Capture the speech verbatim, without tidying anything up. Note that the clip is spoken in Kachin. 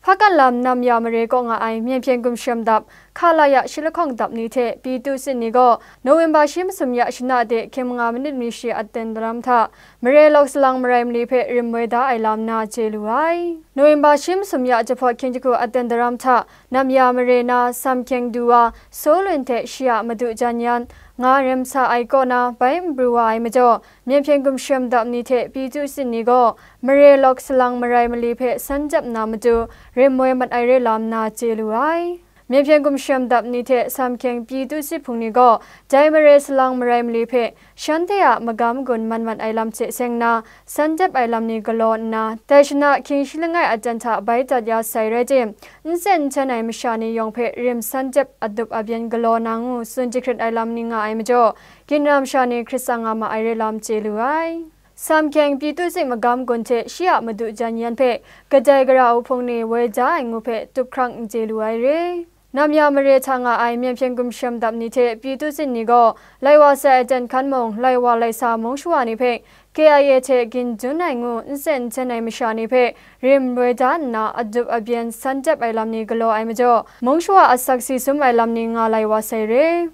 Hpakan lam Namya mare kaw nga ai Myen Hpyen Gumshem dap, Khalaya shi lahkawng dap ni hte Pyi Tu Sit ni gaw November shi masum ya shana de hkying manga manit mali shi aten daram hta, mare lawk salang marai mali hpe rim woi da ai lam na chye lu ai. November shi masum ya jahpawt hkying jahku aten daram hta, Namya mare na Sam Hkyeng du wa Saw Lun hte shi a madu jan yan nga rem sa ai kaw na bai n pru wa ai majaw, Myen Hpyen Gumshem dap ni hte Pyi Tu Sit ni gaw mare lawk salang marai mali hpe san jep na matu rim woi mat ai re lam na chye lu ai. Myen Hpyen Gumshem dap ni hte Sam Hkyeng Pyi Tu Sit hpung ni gaw dai mare salang marai mali hpe shanhte a magam gun man mat ai lam hte seng na, san jep ai lam ni galaw nna, dai shana hkying shi langai aten hta bai dat ya sai rai tim, nsen nhten ai masha ni yawng hpe rim san jep adup abyen galaw na ngu tsun jahkrit ai lam ni nga ai majaw, ginra masha ni hkrit tsang nga ma ai re lam chye lu ai. Sam Hkyeng Pyi Tu Sit magam gun hte shi a madu jan yan hpe kadai gara ai hpung ni woi da ai ngu hpe tup hkrang n chye lu ai re. Namya mare hta nga ai Myen Hpyen Gumshem dap ni hte Pyi Tu Sit ni gaw lai wa sai aten hkan mung, lai wa lai sa mung shawa ni hpe K I A hte gin dun ai ngu nsen nhten ai masha ni hpe rim woi da nna adup abyen san jep ai lam ni galaw ai majaw, mung shawa asak si sum ai lam ni nga lai wa sai re.